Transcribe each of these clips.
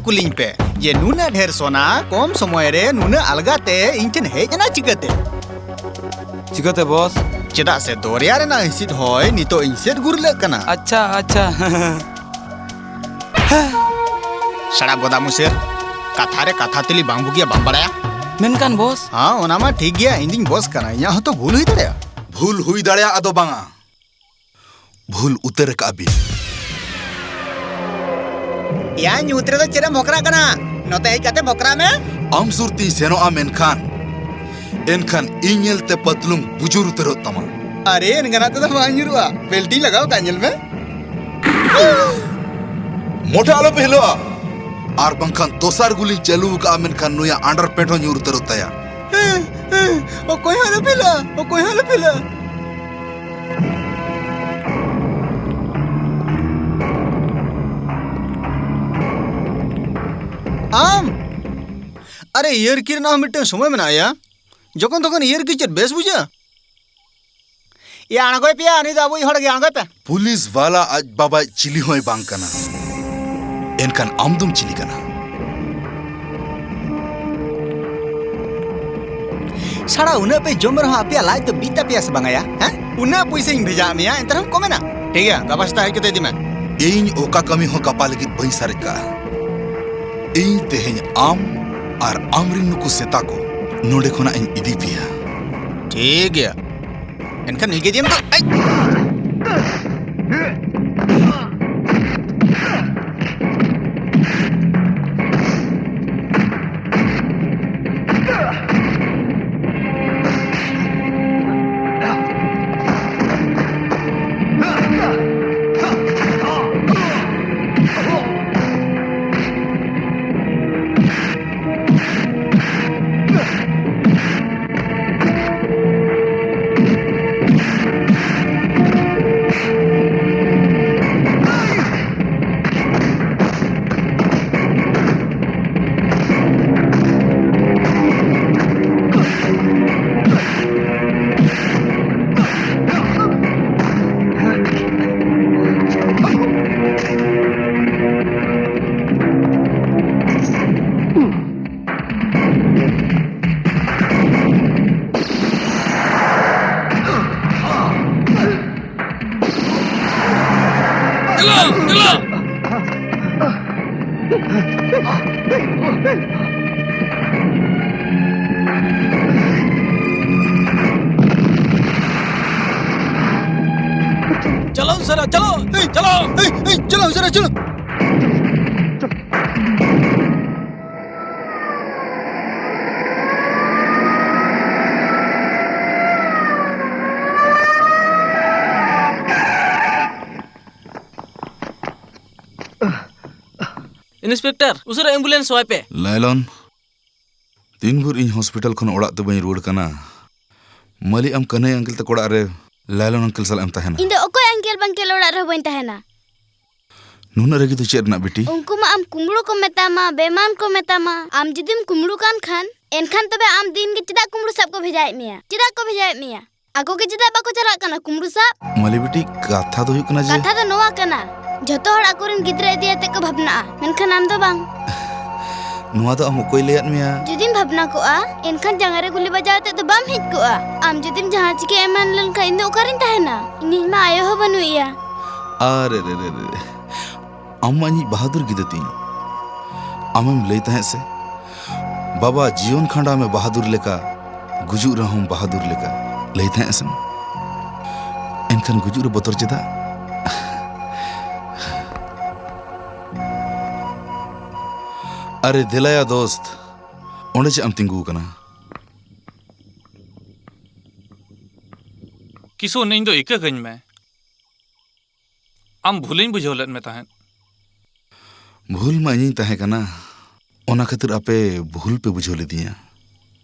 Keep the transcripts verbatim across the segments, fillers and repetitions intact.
ᱠᱩᱞᱤᱧ ᱯᱮ ᱡᱮ ᱱᱩᱱᱟᱹᱜ ᱰᱷᱮᱨ ᱥᱚᱱᱟ ᱠᱚᱢ ᱥᱚᱢᱚᱭ ᱨᱮ ᱱᱩᱱᱟᱹᱜ ᱟᱞᱜᱟ ᱛᱮ ᱤᱧ ᱴᱷᱮᱱ ᱦᱮᱡ ᱮᱱᱟ ᱪᱤᱠᱟᱹᱛᱮ? ᱪᱤᱠᱟᱹᱛᱮ, ᱵᱚᱥ? ᱪᱮᱫᱟᱜ ᱥᱮ ᱫᱚᱨᱭᱟ ᱨᱮᱱᱟᱜ ᱦᱤᱸᱥᱤᱫ ᱦᱚᱭ ᱱᱤᱛᱚᱜ ᱤᱧ ᱥᱮᱫ ᱜᱩᱨᱞᱟᱹᱜ ᱠᱟᱱᱟ᱾ ᱟᱪᱪᱷᱟ, ᱟᱪᱪᱷᱟ᱾ ᱥᱟᱲᱟ ᱵᱚᱫᱟ ᱢᱩᱥᱮᱨ, ᱠᱟᱛᱷᱟ ᱨᱮ ᱠᱟᱛᱷᱟ ᱛᱩᱞᱤ ᱵᱟᱝ ᱵᱩᱜᱤᱭᱟ, ᱵᱟᱢ ᱵᱟᱲᱟᱭᱟ? ᱢᱮᱱᱠᱷᱟᱱ, ᱵᱚᱥ? ᱦᱮᱸ, ᱚᱱᱟ ᱢᱟ ᱴᱷᱤᱠ ᱜᱮᱭᱟ, ᱤᱧ ᱫᱩᱧ ᱵᱚᱥ ᱠᱟᱱᱟ, ᱤᱧᱟᱹᱜ ᱦᱚᱸᱛᱚ ᱵᱷᱩᱞ ᱦᱩᱭ ᱫᱟᱲᱮᱭᱟᱜᱼᱟ᱾ ᱵᱷᱩᱞ ᱦᱩᱭ ᱫᱟᱲᱮᱭᱟᱜᱼᱟ ᱟᱫᱚ ᱵᱟᱝᱟ, ᱵᱷᱩᱞ ᱩᱛᱟᱹᱨ ᱟᱠᱟᱜᱼᱟ ᱵᱤᱱ᱾ ᱮᱭᱟ, ᱧᱩᱛ ᱨᱮᱫᱚ ᱪᱮᱫ ᱮᱢ ᱵᱷᱚᱠᱨᱟᱜ ᱠᱟᱱᱟ? ᱱᱚᱛᱮ ᱦᱮᱡ ᱠᱟᱛᱮ ᱵᱷᱚᱠᱨᱟᱜ ᱢᱮ᱾ ᱟᱢ ᱥᱩᱨ ᱛᱤᱧ ᱥᱮᱱᱚᱜᱼᱟ, ᱢᱮᱱᱠᱷᱟᱱ, ᱮᱱᱠᱷᱟᱱ ᱤᱧ ᱧᱮᱞᱛᱮ ᱯᱟᱹᱛᱞᱩᱢ ᱵᱩᱡᱩᱨ ᱩᱛᱟᱹᱨᱚᱜ ᱛᱟᱢᱟ᱾ ᱟᱨᱮ, ᱮᱱᱠᱷᱟᱱ ᱛᱮᱫᱚ ᱵᱟᱝ ᱧᱩᱨᱩᱜᱼᱟ, ᱵᱮᱞᱴᱤ ᱞᱟᱜᱟᱣ ᱠᱟᱜ ᱧᱮᱞ ᱢᱮ᱾ ᱢᱚᱴᱷᱮ ᱟᱞᱚᱯᱮ ᱦᱤᱞᱟᱹᱜᱼᱟ, ᱟᱨ ᱵᱟᱝᱠᱷᱟᱱ ᱫᱚᱥᱟᱨ ᱜᱩᱞᱤᱧ ᱪᱟᱹᱞᱩ ᱟᱠᱟᱜᱼᱟ, ᱢᱮᱱᱠᱷᱟᱱ ᱱᱩᱭᱟᱜ underpant ᱦᱚᱸ ᱧᱩᱨ ᱩᱛᱟᱹᱨᱚᱜ ᱛᱟᱭᱟ᱾ ᱦᱮᱸ, ᱦᱮᱸ, ᱚᱠᱚᱭ ᱦᱚᱸ ᱟᱞᱚᱯᱮ ᱦᱤᱞᱟᱹᱜᱼᱟ, ᱚᱠᱚᱭ ᱦᱚᱸ ᱟᱞᱚᱯᱮ ᱦᱤᱞᱟᱹᱜᱼᱟ᱾ ᱟᱢ? ᱟᱨᱮ, ᱤᱭᱟᱹᱨᱠᱤ ᱨᱮᱱᱟᱜ ᱦᱚᱸ ᱢᱤᱫᱴᱟᱝ ᱥᱚᱢᱚᱭ ᱢᱮᱱᱟᱜᱼᱟ ᱭᱟ᱾ ᱡᱚᱠᱷᱚᱱ ᱛᱚᱠᱷᱚᱱ ᱤᱭᱟᱹᱨᱠᱤ ᱪᱮᱫ ᱵᱮᱥ ᱵᱩᱡᱷᱟᱹᱜᱼᱟ? ᱭᱟ, ᱟᱬᱜᱚᱭ ᱯᱮᱭᱟ, ᱩᱱᱤ ᱫᱚ ᱟᱵᱚᱭᱤᱡ ᱦᱚᱲ ᱜᱮ, ᱟᱬᱜᱚᱭ ᱯᱮ᱾ ᱯᱩᱞᱤᱥ ᱵᱟᱞᱟ ᱟᱡ ᱵᱟᱵᱟᱭ ᱪᱤᱞᱤ ᱦᱚᱸᱭ ᱵᱟᱝ ᱠᱟᱱᱟ, ᱮᱱᱠᱷᱟᱱ ᱟᱢ ᱫᱚᱢ ᱪᱤᱞᱤ ᱠᱟᱱᱟ? ᱥᱟᱲᱟ, ᱩᱱᱟᱹᱜ ᱯᱮ ᱡᱚᱢ ᱨᱮᱦᱚᱸ ᱟᱯᱮᱭᱟᱜ ᱞᱟᱡ ᱫᱚ ᱵᱤᱜ ᱛᱟᱯᱮᱭᱟ ᱥᱮ ᱵᱟᱝᱟ ᱭᱟ? ᱦᱮᱸ? ᱩᱱᱟᱹᱜ ᱯᱩᱭᱥᱟᱹᱧ ᱵᱷᱮᱡᱟ ᱟᱫ ᱢᱮᱭᱟ, ᱮᱱᱛᱮ ᱨᱮᱦᱚᱸᱢ ᱠᱚᱢᱮᱱᱟ? ᱴᱷᱤᱠ ᱜᱮᱭᱟ, ᱜᱟᱯᱟ ᱥᱮᱛᱟᱜ ᱦᱮᱡ ᱠᱟᱛᱮ ᱤᱫᱤ ᱢᱮ᱾ ᱤᱧ ᱚᱠᱟ ᱠᱟᱹᱢᱤ ᱦᱚᱸ ᱜᱟᱯᱟ ᱞᱟᱹᱜᱤᱫ ᱵᱟᱹᱧ ᱥᱟᱨᱮᱡ ᱠᱟᱜᱼᱟ᱾ ᱤᱧ ᱛᱮᱦᱮᱧ ᱟᱢ ᱟᱨ ᱟᱢᱨᱤᱱ ᱱᱩᱠᱩ ᱥᱮᱛᱟ ᱠᱚ ᱱᱚᱰᱮ ᱠᱷᱚᱱᱟᱜ ᱤᱧ ᱤᱫᱤ ᱯᱮᱭᱟ᱾ ᱴᱷᱤᱠ ᱜᱮᱭᱟ, ᱮᱱᱠᱷᱟᱱ ᱱᱩᱭ ᱜᱮ ᱤᱫᱤᱭᱮᱢ ᱫᱚ᱾ ᱟᱭ! ᱪᱟᱞᱟᱣ ᱩᱥᱟᱹᱨᱟ, ᱪᱟᱞᱟᱣ! ᱮᱭ, ᱪᱟᱞᱟᱣ! ᱮᱭ, ᱮᱭ, ᱪᱟᱞᱟᱣ ᱩᱥᱟᱹᱨᱟ, ᱪᱟᱞᱟᱣ! ᱤᱱᱥᱯᱮᱠᱴᱚᱨ, ᱩᱥᱟᱹᱨᱟ ᱮᱢᱵᱩᱞᱮᱱᱥ ᱦᱚᱦᱚᱭ ᱯᱮ᱾ ᱞᱟᱭᱞᱚᱱ, ᱛᱤᱱ ᱵᱷᱳᱨ ᱤᱧ ᱦᱚᱥᱯᱤᱴᱟᱞ ᱠᱷᱚᱱ ᱚᱲᱟᱜ ᱛᱮ ᱵᱟᱹᱧ ᱨᱩᱣᱟᱹᱲ ᱠᱟᱱᱟ, ᱢᱟᱹᱞᱤ ᱟᱢ ᱠᱟᱹᱱᱦᱟᱹᱭ ᱟᱝᱠᱮᱞ ᱛᱟᱠᱚ ᱚᱲᱟᱜ ᱨᱮ ᱞᱟᱭᱞᱚᱱ ᱟᱝᱠᱮᱞ ᱥᱟᱞᱟᱜ ᱮᱢ ᱛᱟᱦᱮᱱᱟ᱾ ᱤᱧ ᱫᱚ ᱚᱠᱚᱭ ᱟᱝᱠᱮᱞ ᱵᱟᱝᱠᱮᱞ ᱚᱲᱟᱜ ᱨᱮᱦᱚᱸ ᱵᱟᱹᱧ ᱛᱟᱦᱮᱱᱟ᱾ ᱱᱩᱱᱟᱹᱜ ᱨᱟᱹᱜᱤ ᱫᱚ ᱪᱮᱫ ᱨᱮᱱᱟᱜ ᱵᱤᱴᱤ? ᱩᱱᱠᱩ ᱢᱟ ᱟᱢ ᱠᱩᱢᱵᱽᱲᱩ ᱠᱚ ᱢᱮᱛᱟᱢᱟ, ᱵᱮᱢᱟᱱ ᱠᱚ ᱢᱮᱛᱟᱢᱟ᱾ ᱟᱢ ᱡᱩᱫᱤᱢ ᱠᱩᱢᱵᱽᱲᱩ ᱠᱟᱱ ᱠᱷᱟᱱ, ᱮᱱᱠᱷᱟᱱ ᱛᱚᱵᱮ ᱟᱢ ᱫᱤᱱ ᱜᱮ ᱪᱮᱫᱟᱜ ᱠᱩᱢᱵᱽᱲᱩ ᱥᱟᱵ ᱠᱚ ᱵᱷᱮᱡᱟᱭᱮᱫ ᱢᱮᱭᱟ? ᱪᱮᱫᱟᱜ ᱠᱚ ᱵᱷᱮᱡᱟᱭᱮᱫ ᱢᱮᱭᱟ? ᱟᱠᱚ ᱜᱮ ᱪᱮᱫᱟᱜ ᱵᱟᱠᱚ ᱪᱟᱞᱟᱜ ᱠᱟᱱᱟ ᱠᱩᱢᱵᱽᱲᱩ ᱥᱟᱵ? ᱢᱟᱹᱞᱤ ᱵᱤᱴᱤ, ᱠᱟᱛᱷᱟ ᱫᱚ ᱦᱩᱭᱩᱜ ᱠᱟᱱᱟ ᱡᱮ ᱠᱟᱛᱷᱟ ᱫᱚ ᱱᱚᱣᱟ ᱠᱟᱱᱟ, ᱡᱷᱚᱛᱚ ᱦᱚᱲ ᱟᱠᱚᱨᱮᱱ ᱜᱤᱫᱽᱨᱟᱹ ᱤᱫᱤ ᱠᱟᱛᱮ ᱠᱚ ᱵᱷᱟᱵᱽᱱᱟᱜᱼᱟ, ᱢᱮᱱᱠᱷᱟᱱ ᱟᱢ ᱫᱚ ᱵᱟᱝ᱾ ᱱᱚᱣᱟ ᱫᱚ ᱟᱢ ᱚᱠᱚᱭ ᱞᱟᱹᱭᱟᱫ ᱢᱮᱭᱟ? ᱡᱩᱫᱤᱢ ᱵᱷᱟᱵᱽᱱᱟ ᱠᱚᱜᱼᱟ, ᱮᱱᱠᱷᱟᱱ ᱡᱟᱸᱜᱟ ᱨᱮ ᱜᱩᱞᱤ ᱵᱟᱡᱟᱣ ᱠᱟᱛᱮ ᱫᱚ ᱵᱟᱢ ᱦᱮᱡ ᱠᱚᱜᱼᱟ᱾ ᱟᱢ ᱡᱩᱫᱤᱢ ᱡᱟᱦᱟᱸ ᱪᱤᱠᱟᱹ ᱮᱢᱟᱱ ᱞᱮᱱᱠᱷᱟᱱ, ᱤᱧ ᱫᱚ ᱚᱠᱟᱨᱤᱧ ᱛᱟᱦᱮᱱᱟ? ᱤᱧᱤᱡ ᱢᱟ ᱟᱭᱳ ᱦᱚᱸ ᱵᱟᱹᱱᱩᱭᱟ᱾ ᱟᱨᱮ ᱨᱮ ᱨᱮ ᱨᱮ, ᱟᱢ ᱢᱟ ᱤᱧᱤᱡ ᱵᱟᱦᱟᱫᱩᱨ ᱜᱤᱫᱟᱹᱨ ᱛᱤᱧ᱾ ᱟᱢᱮᱢ ᱞᱟᱹᱭ ᱛᱟᱦᱮᱸᱫ ᱥᱮ, "ᱵᱟᱵᱟ, ᱡᱤᱭᱚᱱ ᱠᱷᱟᱸᱰᱟᱣ ᱢᱮ ᱵᱟᱦᱟᱫᱩᱨ ᱞᱮᱠᱟ, ᱜᱩᱡᱩᱜ ᱨᱮᱦᱚᱸᱢ ᱵᱟᱦᱟᱫᱩᱨ ᱞᱮᱠᱟ", ᱞᱟᱹᱭ ᱛᱟᱦᱮᱸᱫ ᱥᱮ᱾ ᱮᱱᱠᱷᱟᱱ ᱜᱩᱡᱩᱜ ᱨᱮ ᱵᱚᱛᱚᱨ ᱪᱮᱫᱟᱜ? ᱟᱨᱮ ᱫᱮᱞᱟᱭᱟ ᱫᱳᱥᱛ, ᱚᱸᱰᱮ ᱪᱮᱫ ᱮᱢ ᱛᱤᱸᱜᱩ ᱟᱠᱟᱱᱟ? ᱠᱤᱥᱩᱱ, ᱤᱧ ᱫᱚ ᱤᱠᱟᱹ ᱠᱟᱹᱧ ᱢᱮ᱾ ᱟᱢ ᱵᱷᱩᱞᱤᱧ ᱵᱩᱡᱷᱟᱹᱣ ᱞᱮᱫ ᱢᱮ ᱛᱟᱦᱮᱸᱫ᱾ ᱵᱷᱩᱞ ᱢᱟ ᱤᱧᱤᱧ ᱛᱟᱦᱮᱸ ᱠᱟᱱᱟ, ᱚᱱᱟ ᱠᱷᱟᱹᱛᱤᱨ ᱟᱯᱮ ᱵᱷᱩᱞ ᱯᱮ ᱵᱩᱡᱷᱟᱹᱣ ᱞᱤᱫᱤᱧᱟ᱾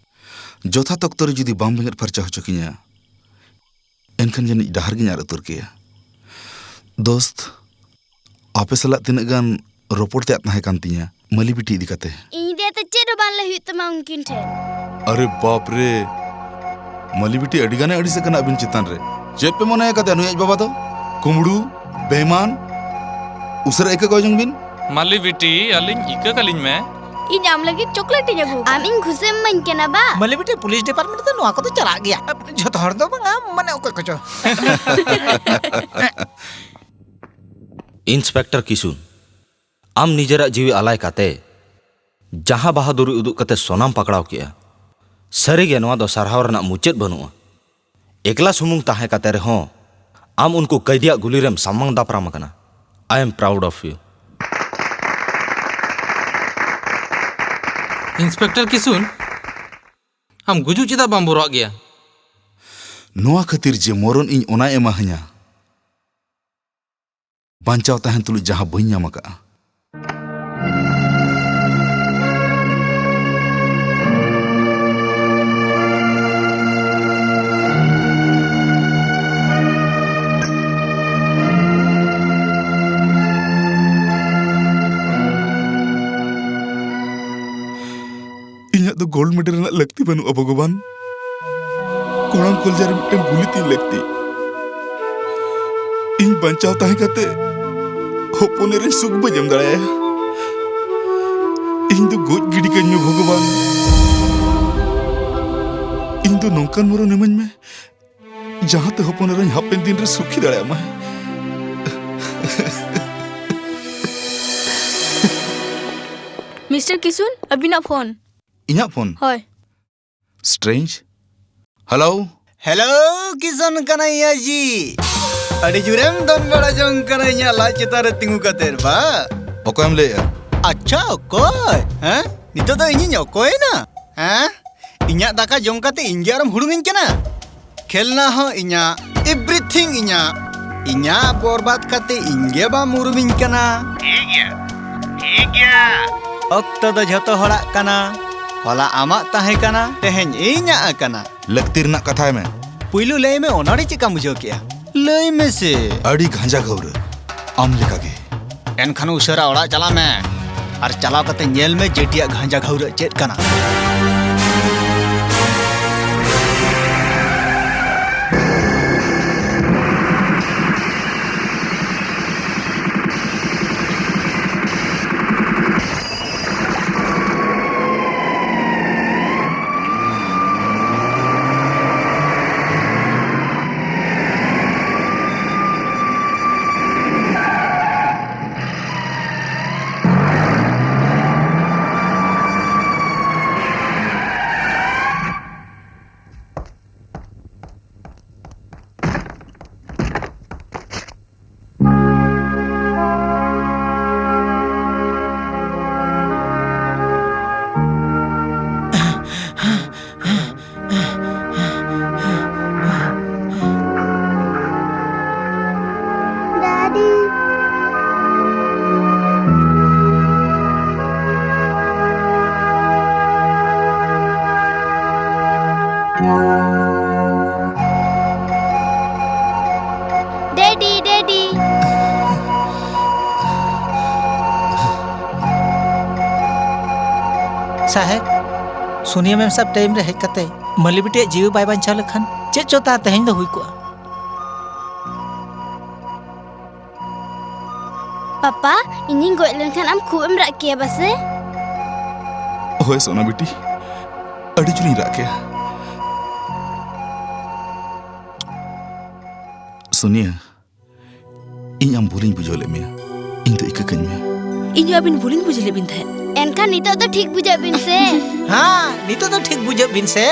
ᱡᱚᱛᱷᱟᱛ ᱚᱠᱛᱚ ᱨᱮ ᱡᱩᱫᱤ ᱵᱟᱢ ᱵᱮᱸᱜᱮᱫ ᱯᱷᱟᱨᱪᱟ ᱦᱚᱪᱚ ᱠᱤᱧᱟ, ᱮᱱᱠᱷᱟᱱ ᱡᱟᱹᱱᱤᱡ ᱰᱟᱦᱟᱨ ᱜᱤᱧ ᱟᱫ ᱩᱛᱟᱹᱨ ᱠᱮᱭᱟ᱾ ᱫᱳᱥᱛ, ᱟᱯᱮ ᱥᱟᱞᱟᱜ ᱛᱤᱱᱟᱹᱜ ᱜᱟᱱ ᱨᱚᱯᱚᱲ ᱛᱮᱭᱟᱜ ᱛᱟᱦᱮᱸ ᱠᱟᱱ ᱛᱤᱧᱟ ᱢᱟᱹᱞᱤ ᱵᱤᱴᱤ ᱤᱫᱤ ᱠᱟᱛᱮ᱾ ᱤᱧ ᱤᱫᱤ ᱠᱟᱛᱮ ᱪᱮᱫ ᱦᱚᱸ ᱵᱟᱝ ᱞᱟᱹᱭ ᱦᱩᱭᱩᱜ ᱛᱟᱢᱟ ᱩᱱᱠᱤᱱ ᱴᱷᱮᱱ᱾ ᱟᱨᱮ ᱵᱟᱯ ᱨᱮ, ᱢᱟᱹᱞᱤ ᱵᱤᱴᱤ ᱟᱹᱰᱤ ᱜᱟᱱᱮ ᱟᱹᱲᱤᱥ ᱟᱠᱟᱱᱟ ᱟᱹᱵᱤᱱ ᱪᱮᱛᱟᱱ ᱨᱮ᱾ ᱪᱮᱫ ᱯᱮ ᱢᱚᱱᱮ ᱟᱠᱟᱫᱮᱭᱟ ᱱᱩᱭ ᱟᱡ ᱵᱟᱵᱟ ᱫᱚ? ᱠᱩᱢᱵᱽᱲᱩ, ᱵᱮᱭᱢᱟᱱ᱾ ᱩᱥᱟᱹᱨᱟ ᱤᱠᱟᱹ ᱠᱚ ᱚᱡᱚᱝ ᱵᱤᱱ᱾ ᱢᱟᱹᱞᱤ ᱵᱤᱴᱤ, ᱟᱹᱞᱤᱧ ᱤᱠᱟᱹ ᱠᱟᱹᱞᱤᱧ ᱢᱮ᱾ ᱤᱧ ᱟᱢ ᱞᱟᱹᱜᱤᱫ ᱪᱚᱠᱞᱮᱴ ᱤᱧ ᱟᱹᱜᱩ ᱟᱠᱟᱫᱟ᱾ ᱟᱢ ᱤᱧ ᱜᱷᱩᱥᱮᱢ ᱤᱢᱟᱹᱧ ᱠᱟᱱᱟ ᱵᱟ? ᱢᱟᱹᱞᱤ ᱵᱤᱴᱤ, ᱯᱩᱞᱤᱥ ᱰᱤᱯᱟᱨᱴᱢᱮᱱᱴ ᱨᱮᱫᱚ ᱱᱚᱣᱟ ᱠᱚᱫᱚ ᱪᱟᱞᱟᱜ ᱜᱮᱭᱟ᱾ ᱡᱷᱚᱛᱚ ᱦᱚᱲ ᱫᱚ ᱵᱟᱝᱟ, ᱢᱟᱱᱮ ᱚᱠᱚᱭ ᱠᱚᱪᱚ᱾ ᱤᱱᱥᱯᱮᱠᱴᱚᱨ ᱠᱤᱥᱩᱱ, ᱟᱢ ᱱᱤᱡᱮᱨᱟᱜ ᱡᱤᱣᱤ ᱟᱞᱟᱭ ᱠᱟᱛᱮ ᱡᱟᱦᱟᱸ ᱵᱟᱦᱟᱫᱩᱨᱤ ᱩᱫᱩᱜ ᱠᱟᱛᱮ ᱥᱚᱱᱟᱢ ᱯᱟᱠᱲᱟᱣ ᱠᱮᱜᱼᱟ, ᱥᱟᱹᱨᱤᱜᱮ ᱱᱚᱣᱟ ᱫᱚ ᱥᱟᱨᱦᱟᱣ ᱨᱮᱱᱟᱜ ᱢᱩᱪᱟᱹᱫ ᱵᱟᱹᱱᱩᱜᱼᱟ᱾ ᱮᱠᱞᱟ ᱥᱩᱢᱩᱝ ᱛᱟᱦᱮᱸ ᱠᱟᱛᱮ ᱨᱮᱦᱚᱸ ᱟᱢ ᱩᱱᱠᱩ ᱠᱟᱹᱭᱫᱤᱭᱟᱜ ᱜᱩᱞᱤ ᱨᱮᱢ ᱥᱟᱢᱟᱝ ᱫᱟᱯᱨᱟᱢ ᱟᱠᱟᱱᱟ᱾ I am proud of you. Inspector Kishun, ᱟᱢ ᱜᱩᱡᱩᱜ ᱪᱮᱫᱟᱜ ᱵᱟᱢ ᱵᱚᱨᱚᱣᱟᱜ ᱜᱮᱭᱟ? ᱱᱚᱣᱟ ᱠᱷᱟᱹᱛᱤᱨ ᱡᱮ ᱢᱚᱨᱚᱱ ᱤᱧ ᱚᱱᱟᱭ ᱮᱢᱟᱦᱟᱹᱧᱟ, ᱵᱟᱧᱪᱟᱣ ᱛᱟᱦᱮᱱ ᱛᱩᱞᱩᱡ ᱡᱟᱦᱟᱸ ᱵᱟᱹᱧ ᱧᱟᱢ ᱟᱠᱟᱫᱼᱟ᱾ ᱤᱧᱟᱹᱜ ᱫᱚ ᱜᱳᱞᱰ ᱢᱮᱰᱮᱞ ᱨᱮᱱᱟᱜ ᱞᱟᱹᱠᱛᱤ ᱵᱟᱹᱱᱩᱜᱼᱟ ᱵᱷᱚᱜᱚᱵᱟᱱ᱾ ᱠᱚᱲᱟᱢ ᱠᱚᱞᱡᱟ ᱨᱮ ᱢᱤᱫᱴᱟᱝ ᱜᱩᱞᱤ ᱛᱤᱧ ᱞᱟᱹᱠᱛᱤ᱾ ᱤᱧ ᱵᱟᱧᱪᱟᱣ ᱛᱟᱦᱮᱸ ᱠᱟᱛᱮ ᱦᱚᱯᱚᱱ ᱮᱨᱟᱧ ᱥᱩᱠ ᱵᱟᱹᱧ ᱮᱢ ᱫᱟᱲᱮᱭᱟᱭᱟ᱾ ᱤᱧ ᱫᱚ ᱜᱚᱡ ᱜᱤᱰᱤ ᱠᱟᱹᱧ ᱢᱮ ᱵᱷᱚᱜᱚᱵᱟᱱ᱾ ᱤᱧ ᱫᱚ ᱱᱚᱝᱠᱟᱱ ᱢᱚᱨᱚᱱ ᱮᱢᱟᱹᱧ ᱢᱮ, ᱡᱟᱦᱟᱸᱛᱮ ᱦᱚᱯᱚᱱ ᱮᱨᱟᱧ ᱦᱟᱯᱮᱱ ᱫᱤᱱ ᱨᱮ ᱥᱩᱠᱷᱤ ᱫᱟᱲᱮᱭᱟᱜ ᱢᱟᱭ᱾ ᱢᱤᱥᱴᱟᱨ ᱠᱤᱥᱩᱱ, ᱟᱹᱵᱤᱱᱟᱜ ᱯᱷᱳᱱ᱾ ᱤᱧᱟᱹᱜ ᱯᱷᱳᱱ? ᱦᱳᱭ᱾ ᱥᱴᱨᱮᱧᱡᱽ᱾ ᱦᱮᱞᱳ᱾ ᱦᱮᱞᱳ, ᱠᱤᱥᱚᱱ ᱠᱟᱱᱟᱭᱟ ᱡᱤ᱾ ᱟᱹᱰᱤ ᱡᱳᱨᱮᱢ ᱫᱚᱱ ᱵᱟᱲᱟ ᱡᱚᱝ ᱠᱟᱱᱟ ᱤᱧᱟᱹᱜ ᱞᱟᱡ ᱪᱮᱛᱟᱱ ᱨᱮ ᱛᱤᱸᱜᱩ ᱠᱟᱛᱮ, ᱵᱟ? ᱚᱠᱚᱭᱮᱢ ᱞᱟᱹᱭᱮᱜᱼᱟ? ᱟᱪᱪᱷᱟ, ᱚᱠᱚᱭ? ᱦᱮᱸ? ᱱᱤᱛᱚᱜ ᱫᱚ ᱤᱧᱤᱧ ᱚᱠᱚᱭᱮᱱᱟ? ᱦᱮᱸ? ᱤᱧᱟᱹᱜ ᱫᱟᱠᱟ ᱡᱚᱢ ᱠᱟᱛᱮ ᱤᱧ ᱜᱮ ᱟᱨᱮᱢ ᱦᱩᱲᱩᱝᱤᱧ ᱠᱟᱱᱟ? ᱠᱷᱮᱞᱱᱟ ᱦᱚᱸ ᱤᱧᱟᱹᱜ, everything ᱤᱧᱟᱹᱜ᱾ ᱤᱧᱟᱹᱜ ᱵᱚᱨᱵᱟᱫ ᱠᱟᱛᱮ ᱤᱧ ᱜᱮ ᱵᱟᱢ ᱩᱨᱩᱢᱤᱧ ᱠᱟᱱᱟ᱾ ᱴᱷᱤᱠ ᱜᱮᱭᱟ, ᱴᱷᱤᱠ ᱜᱮᱭᱟ᱾ ᱚᱠᱛᱚ ᱫᱚ ᱡᱷᱚᱛᱚ ᱦᱚᱲᱟᱜ ᱠᱟᱱᱟ᱾ ᱦᱚᱞᱟ ᱟᱢᱟᱜ ᱛᱟᱦᱮᱸ ᱠᱟᱱᱟ, ᱛᱮᱦᱮᱧ ᱤᱧᱟᱹᱜ ᱟᱠᱟᱱᱟ᱾ ᱞᱟᱹᱠᱛᱤ ᱨᱮᱱᱟᱜ ᱠᱟᱛᱷᱟᱭ ᱢᱮ᱾ ᱯᱩᱭᱞᱩ ᱞᱟᱹᱭ ᱢᱮ, ᱚᱱᱚᱬᱦᱮ ᱪᱮᱫᱠᱟᱢ ᱵᱩᱡᱷᱟᱹᱣ ᱠᱮᱜᱼᱟ? ᱞᱟᱹᱭ ᱢᱮᱥᱮ᱾ ᱟᱹᱰᱤ ᱜᱷᱟᱸᱡᱟ ᱜᱷᱟᱹᱣᱨᱟᱹ, ᱟᱢ ᱞᱮᱠᱟᱜᱮ᱾ ᱮᱱᱠᱷᱟᱱ ᱩᱥᱟᱹᱨᱟ ᱚᱲᱟᱜ ᱪᱟᱞᱟᱜ ᱢᱮ ᱟᱨ ᱪᱟᱞᱟᱣ ᱠᱟᱛᱮ ᱧᱮᱞ ᱢᱮ ᱡᱮᱴᱤᱭᱟᱜ ᱜᱷᱟᱸᱡᱟ ᱜᱷᱟᱹᱣᱨᱟᱹ ᱪᱮᱫ ᱠᱟᱱᱟ᱾ ᱛᱟᱦᱮᱸ, ᱥᱩᱱᱤᱭᱟ ᱢᱮᱢ ᱥᱟᱵ ᱴᱟᱭᱤᱢ ᱨᱮ ᱦᱮᱡ ᱠᱟᱛᱮ ᱢᱟᱹᱞᱤ ᱵᱤᱴᱤᱭᱟᱜ ᱡᱤᱣᱤ ᱵᱟᱭ ᱵᱟᱧᱪᱟᱣ ᱞᱮᱠᱷᱟᱱ ᱪᱮᱫ ᱪᱚ ᱛᱟ ᱛᱮᱦᱮᱧ ᱫᱚ ᱦᱩᱭ ᱠᱚᱜᱼᱟ᱾ ᱯᱟᱯᱟ, ᱤᱧᱤᱧ ᱜᱚᱡ ᱞᱮᱱᱠᱷᱟᱱ ᱟᱢ ᱠᱷᱩᱵ ᱮᱢ ᱨᱟᱜ ᱠᱮᱭᱟ ᱵᱟᱥᱮ? ᱦᱳᱭ ᱥᱳᱱᱟ ᱵᱤᱴᱤ, ᱟᱹᱰᱤ ᱡᱳᱨᱤᱧ ᱨᱟᱜ ᱠᱮᱭᱟ᱾ ᱥᱩᱱᱤᱭᱟ, ᱤᱧ ᱟᱢ ᱵᱷᱩᱞᱤᱧ ᱵᱩᱡᱷᱟᱹᱣ ᱞᱮᱫ ᱢᱮᱭᱟ᱾ ᱤᱧ ᱫᱚ ᱤᱠᱟᱹ ᱠᱟᱹᱧ ᱢᱮ᱾ ᱤᱧ ᱦᱚᱸ ᱟᱹᱵᱤᱱ ᱵᱷᱩᱞᱤᱧ ᱵᱩᱡᱷᱟᱹᱣ ᱞᱮᱫ ᱵᱤᱱ ᱛᱟᱦᱮᱸᱫ᱾ ᱮᱱᱠᱷᱟᱱ ᱱᱤᱛᱚᱜ ᱫᱚ ᱴᱷᱤᱠ ᱵᱩᱡᱷᱟᱹᱜ ᱵᱤᱱ ᱥᱮ? ᱦᱮᱸ, ᱱᱤᱛᱚᱜ ᱫᱚ ᱴᱷᱤᱠ ᱵᱩᱡᱷᱟᱹᱜ ᱵᱤᱱ ᱥᱮ?